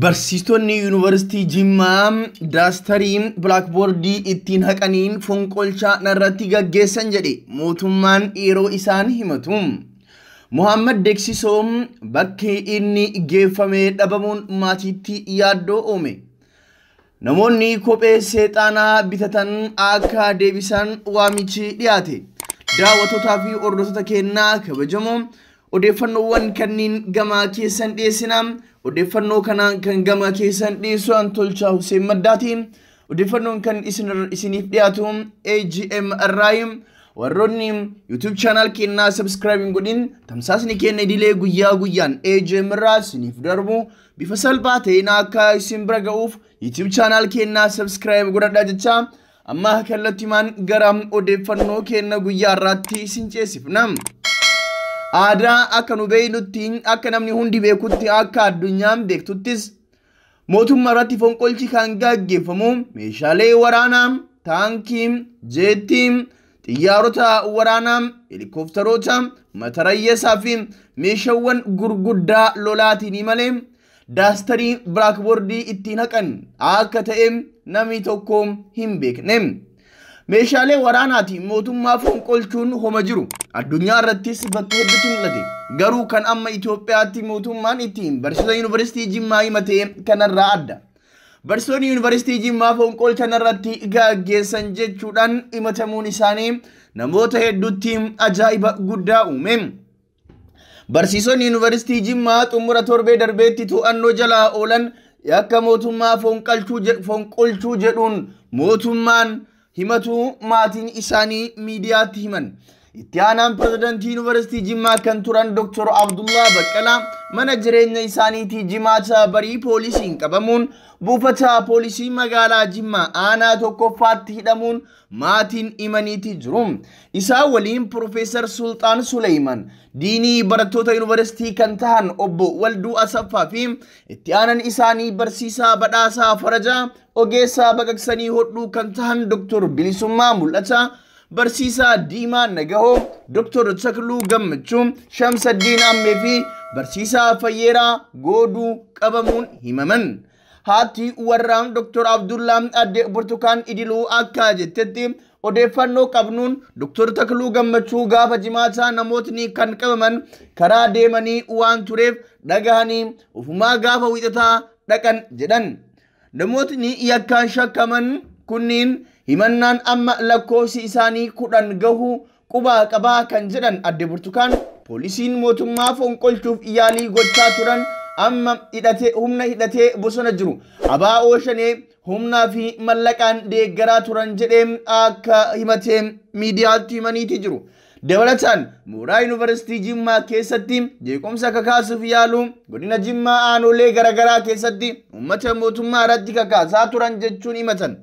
Barsiistonni Yuunivarsiitii Jimmaa daastarii bilaakboordii ittiin haqaniin fonqolcha narratti gaggeessan jedhe mootummaan yeroo isaan himatu. Muhammad Deeksisoo bakki inni geeffamee dhabamuun maatiitti yaaddoo uume. Namoonni kophee seexanaa bitatan akka deebisan waamichi dhiyaate. Daawwattootaa fi hordoftoota keenyaa kabajamoo odeeffannoowwan kanneen gama keessan dhiyeessina. Odeeffannoo kana kan gama keessan dhiyeessu Antolchaa Hussein Maddaati. Odeeffannoon kan isiniif dhiyaatu AGM irraa. Warroonni YouTube channel keenyaa subscribe hin godhin, tamsaasni keenya idilee guyyaa guyyaan AGM irraa isiniif darbu bifa salphaa ta'een akka isin bira ga'uuf YouTube channel keenyaa subscribe godhadhaa jecha amma kallattiimaan gara odeeffannoo keenya guyyaa irraatti isin ceesifna. Aadaa akka nu beeknutti, akka namni hundi beekutti, akka addunyaan beektuttis mootummaa irratti fonqolchi kan gaggeeffamu meeshaalee waraanaa, taankii, jeettii, xiyyaarota waraanaa, helikoophtaroota, matarayyeessaa fi meeshaawwan gurguddaa lolaatiin malee daastarii bilaakboordii ittiin haqan akka ta'e namni tokko hin beekne. Meeshaalee waraanaatiin mootummaa fonqolchuun homa jiru. Addunyaa irrattis bakka hedduutti mul'ate. Garuu kan amma Itoophiyaatti mootummaan ittiin barsiisota Yuunivarsiitii Jimmaa himatee kanarraa adda. Barsiisonni Yuunivarsiitii Jimmaa fonqolcha irratti gaggeessan jechuudhaan himatamuun isaanii namoota hedduutti ajaa'iba guddaa uume. Barsiisonni Yuunivarsiitii Jimmaa xumura torbee darbeetti to'annoo jalaa oolan yakka mootummaa fonqolchuu jedhuun mootummaan himatu maatiin isaanii miidiyaatti himan. Itti aanaan pirezidaantii Yuunivarsiitii Jimmaa kan turan Dr. Abdullaa Baqqalaa mana jireenya isaaniitii jimaata barii poolisiin qabamuun buufata poolisii magaalaa Jimmaa aanaa tokkoffaatti hidhamuun maatiin himaniiti jiru. Isaan waliin Piroofeesar Sultaan Suleyman, diinii barattoota yuunivarsiitii kan tahan obbo Walduu Asaffaa fi itti aanan isaanii barsiisaa Badhaasaa Farajaa, ogeessaa baqaqsanii hodhuu kan tahan Dr. Bilisummaa Mul'ataa, Barsiisaa Diimaa Nagahoo, Dr. Takluu Gammachuu, Shamsaddiin Ammee fi Barsiisaa Fayyeeraa Gooduu qabamuun himaman. Haati warraa Dr. Abdullaa Adde Burtukaan Idiluu akka jettetti odeeffannoo qabnuun Dr. Takluu Gammachuu gaafa jimaataa namootni kan qabaman karaa deemanii waan tureef dhagahanii ofumaa gaafa wiixataa dhaqan jedhan. Namootni yakkaan shakkaman kunniin himannaan amma lakkoofsi isaanii 10 gahu qubaa qabaa kan jedhan Adde Burtukaan poolisiin mootummaa fonqolchuuf yaalii gochaa turan amma hidhatee humna hidhatee bosona jiru abaa'oo shanee humnaa fi mallaqaan deeggaraa turan jedhee akka himatee miidiyaatti himaniiti jiru. Dabalataan mooraa Yuunivarsiitii Jimmaa keessatti jeequmsa kakaasuuf yaalu godina Jimmaa aanolee garaagaraa keessatti uummata mootummaa irratti kakaasaa turan jechuun himatan.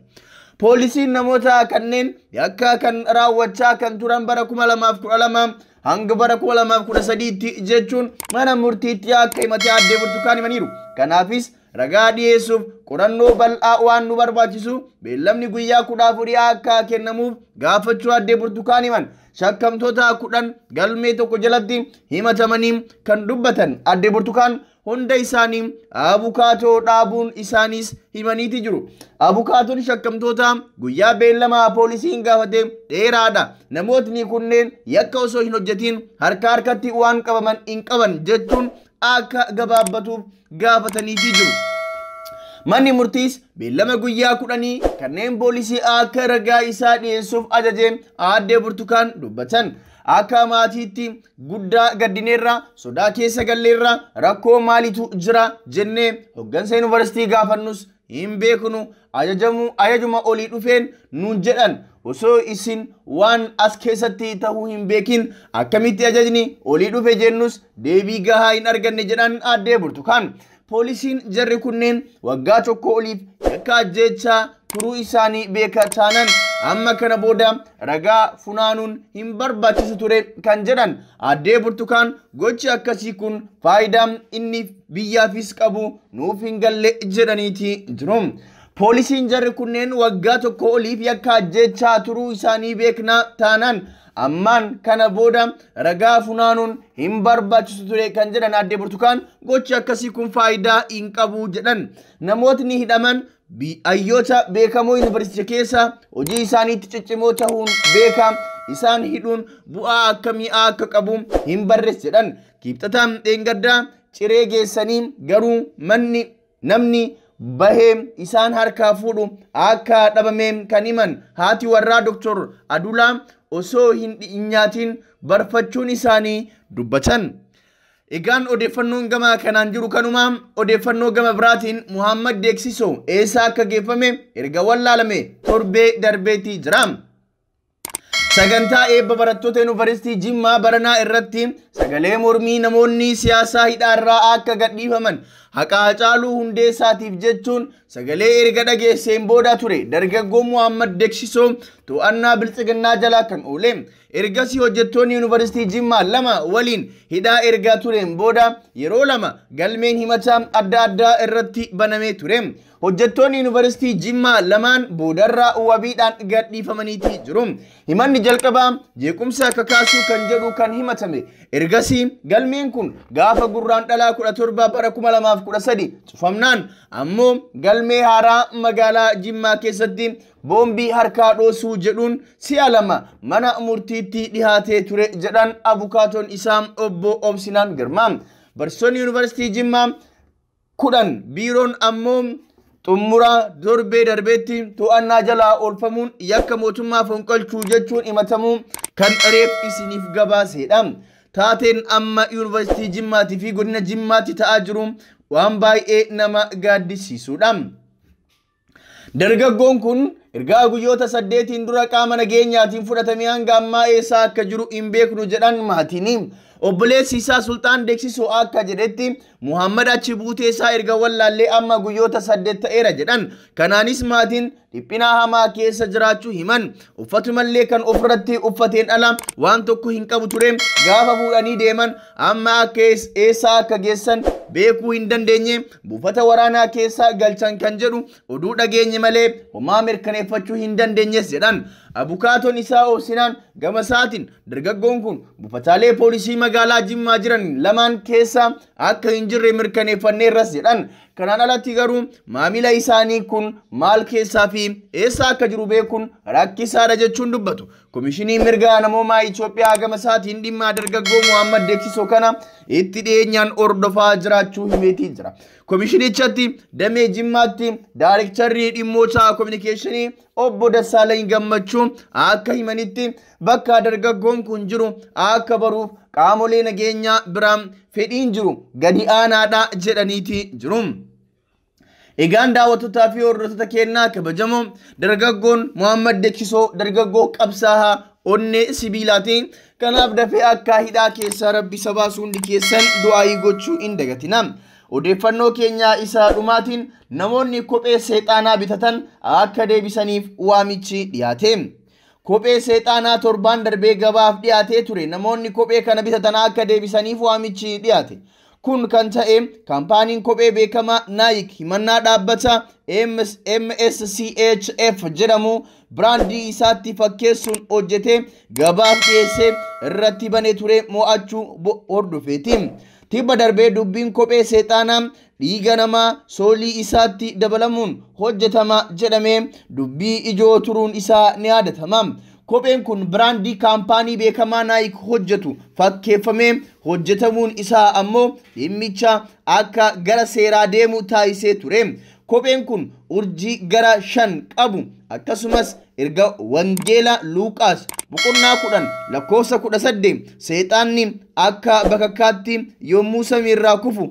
Poolisiin namoota kanneen yakka kan raawwachaa kan turan bara 2012 hanga bara 2013tti jechuun mana murtiitti akka himatee Addee Burtukaan himaniiru. Kanaafis ragaa dhiyeessuuf qorannoo bal'aa waan nu barbaachisu beellamni guyyaa 14 akka kennamuuf gaafachuu Addee Burtukaan himan. Shakkamtoota 10 galmee tokko jalatti himatamanii kan dubbatan Addee Burtukaan hunda isaanii abukaatoo dhaabuun isaaniis himaniiti jiru. Abukaatoon shakkamtoota guyyaa beellamaa poolisiin gaafate dheeraadha. Namootni kunneen yakka osoo hin hojjetin harka harkatti waan qabaman hin qaban jechuun akka gabaabbatuuf gaafataniiti jiru. Manni murtiis beellama guyyaa 10 kanneen poolisii akka ragaa isaa dhiyeessuuf ajaje Addee Burtukaan dubbatan. Akka maatiitti guddaa gaddineerra, sodaa keessa galleerra, rakkoo maalitu jira jennee hoggansa yuunivarsiitii gaafannus hin beeknu, ajajuma olii dhufeen nuun jedhan. Osoo isin waan as keessatti ta'uu hin beekin akkamitti ajajni olii dhufe jennus deebii gahaa hin arganne jedhan Addee Burtukaan. Poolisiin jarri kunneen waggaa tokko oliif yakka ajjeechaa turuu isaanii beeka taanan amma kana booda ragaa funaanuun hin barbaachisu ture kan jedhan Addee Burtukaan gochi akkasii kun faayidaa inni biyyaafis qabu nuuf hin galle jedhaniiti jiru. Poolisiin jarri kunneen waggaa tokko oliif yakka ajjechaa turuu isaanii beeknaa taanaan ammaan kana booda ragaa funaanuun hin barbaachisu ture kan jedhan Aadde Burtukaan gochi akkasii kun faayidaa hin qabu jedhan. Namootni hidhaman hayyoota beekamoo yuunivarsiitii keessa hojii isaaniitti ciccimoo ta'uun beekam isaan hidhuun bu'aa akkamii akka qabu hin barreessu jedhan. Kibxataan dheengaddaa ciree geessanii garuu manni namni bahee isaan harkaa fuudhu akka dhabame kan himan haati warraa Dr. Adulaa osoo hin nyaatiin barfachuun isaanii dubbatan. Egaan odeeffannoon gama kanaan jiru kanuma. Odeeffannoo gama biraatiin Muhammad Deeksisoo eessa akka geeffame erga wallaalame torbee darbeetii jira. Sagantaa eebba barattoota yuunivarsiitii Jimmaa baranaa irratti sagalee mormii namoonni siyaasaa hidhaarraa akka gadhiifaman haqa Haacaaluu Hundeessaatiif jechuun sagalee erga dhageesseen booda ture dargaggoo Muhammad Deeksisoo to'annaa biltsiginnaa jalaa kan oole. Ergasii hojjettoonni yuunivarsiitii Jimmaa 2 waliin hidhaa ergaa tureen booda yeroo 2 galmeen himataa adda addaa irratti banamee ture. Hojjettoonni yuunivarsiitii Jimmaa 2 boodarraa wabiidhaan gadhiifamaniitii jiru. Himanni jalqabaa jeequmsa kakaasuu kan jedhu kan himatame. Ergasii galmeen kun gaafa gurraan dhalaa 17 bara 2013 cufamnaan ammoo galmee haaraa magaalaa Jimmaa keessatti boombii harkaa dhoosuu jedhuun si'a 2 mana murtiitti dhihaatee ture jedhan abukaatoon isaa obbo Obsinaan Girmaa. Barsiisonni yuunivarsiitii Jimmaa 10 biiroon ammoo xumura torbee darbeetti to'annaa jalaa oolfamuun yakka mootummaa fonqolchuu jechuun himatamuu kan reef isiniif gabaasedha. Taateen amma yuunivarsiitii Jimmaatii fi godina Jimmaatti ta'aa jiru waan baay'ee nama gaaddisiisudha. Dargaggoon kun ergaa guyyoota 8 dura qaama nageenyaatiin fudhatamee hanga ammaa eessa akka jiru hin beeknu jedhan maatiin. Obboleessi isaa Sultaan Deeksisoo akka jedhetti Muhammad achi buutee isaa erga wallaallee amma guyyoota 8 ta'eera jedhan. Kanaanis maatiin dhiphina hamaa keessa jiraachuu himan. Uffatumallee kan ofirratti uffateen ala waan tokko hin qabu ture. Gaafa fuudhanii deeman amma akka eessa akka geessan beekuu hin dandeenye buufata waraanaa keessa galchan kan jedhu oduu dhageenye malee homaa mirkaneeffachuu hin dandeenyes jedhan. Abukaatoon isaa Obsinaan gama isaatiin dargaggoon kun buufataalee poolisii magaalaa Jimmaa jiran 2 keessa akka hin jirre mirkaneeffanneerras jedhan. Kanaan alatti garuu maamila isaanii kun maal keessaa fi eessa akka jiru beekuun rakkisaadha jechuun dubbatu. Komishinii mirga namoomaa Itoophiyaa gama isaatiin dhimma dargaggoo Muhammad Deeksisoo kana itti dhiyeenyaan hordofaa jiraachuu himeetii jira. Komishinichatti damee Jimmaatti daarektarri dhimmoota kominikeeshinii obbo Dassaalany Gammachuu akka himanitti bakka dargaggoon kun jiru akka baruuf qaamolee nageenyaa biraan fedhiin jiru gadi aanaadha jedhaniiti jiru. Egaan daawwattootaa fi hordoftoota keenyaa kabajamoo dargaggoon Muhammad Deeksisoo dargaggoo qabsaa'aa onnee sibiilaatiin kanaaf dafee akka hidhaa keessaa rabbi sabaa hundi keessan du'aayii gochuu hin dagatina. Odeeffannoo keenyaa isa dhumaatiin namoonni kophee seexaanaa bitatan akka deebisaniif waamichi dhiyaate. Kophee seexaanaa torbaan darbee gabaaf dhiyaatee ture namoonni kophee kana bitatan akka deebisaniif waamichi dhiyaate. Kun kan ta'e kaampaaniin kophee beekamaa Nike himannaa dhaabbata MSCHF jedhamu biraandii isaatti fakkeessuun hojjetee gabaaf dhiyeessee irratti banee ture mo'achuu hordofeeti. Tibba darbee dubbiin kophee seexaanaa dhiiga namaa soolii isaatti dabalamuun hojjetama jedhamee dubbii ijoo turuun isaa ni yaadatama. Kopheen kun biraandii kaampaanii beekamaa Nike hojjetu fakkeeffamee hojjetamuun isaa ammoo dhimmicha akka gara seeraa deemu taasisee ture. Kopheen kun urjii gara 5 qabu akkasumas erga Wangeela Luuqaas boqonnaa 10 lakkoofsa 18 seexaanni akka bakakkaatti yommuu samiirraa kufu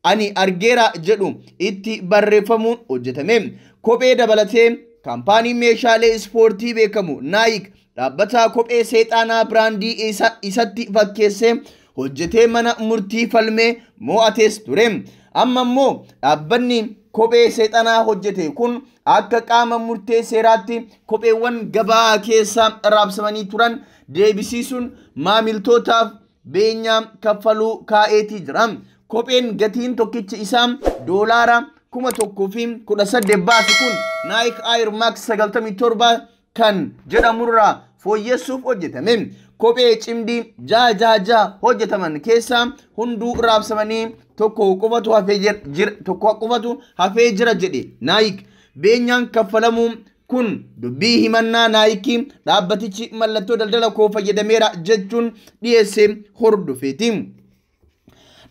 ani argeera jedhu itti barreeffamuun hojjetame. Kophee dabalatee kaampaaniin meeshaalee ispoortii beekamu Nike dhaabbata kophee seexaanaa biraandii isatti fakkeessee hojjetee mana murtii falmee mo'atees ture. Amma immoo dhaabbanni kophee seexanaa hojjete kun akka qaama murtee seeraatti kopheewwan gabaa keessa raabsamanii turan deebisiisuun maamiltootaaf beenyaa kaffaluu kaa'eetii jira. Kopheen gatiin tokkichi isaa doolaara 1018 baasu kun Nike Air Max 97 kan jedhamurraa fooyyessuuf hojjetame. Kophee cimdii 666 hojjetaman keessaa hunduu raabsamanii tokko qofatu hafee jira, tokko qofatu hafee jira jedhe Nike. Beenyaan kaffalamuu kun dubbii himannaa Nike dhaabbatichi mallattoo daldala koo fayyadameera jechuun dhiyeesse hordofeeti.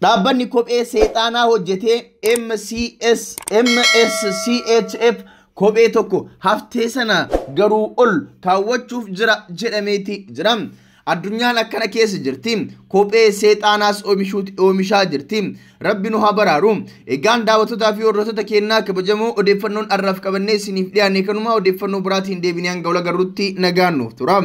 Dhaabbanni kophee seexaanaa hojjetee MCS MSCHF kophee tokko haftee sana garuu ol kaawwachuuf jira jedhameeti jira. Addunyaan akkana keessa jirti. Kophee seexaanaas oomishaa jirti. Rabbi nu haa baraaru. Egaan daawwattootaa fi hordoftoota keenyaa kabajamoo, odeeffannoon har'aaf qabannee isiniif dhiyaanne kanuma. Odeeffannoo biraatiin deebinee hanga wal agarruutti nagaan nuuf tura.